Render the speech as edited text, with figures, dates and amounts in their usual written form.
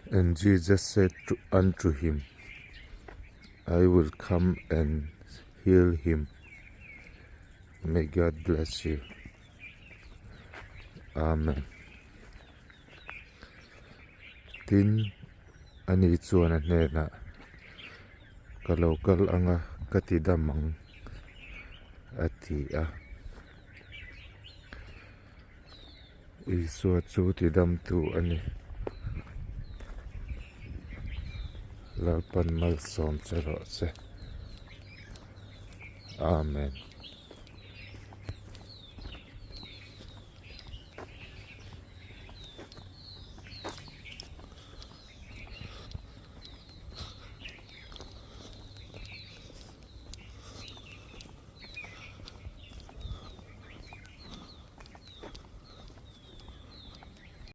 And Jesus said to unto him, I will come and heal him. May God bless you. Amen. Tin, ani chuan a hnenah, Ka lo kal anga ka ti dam ang, a ti a. Isua chu tidamtu a ni. Lalpan malsawm che rawh se. Amen.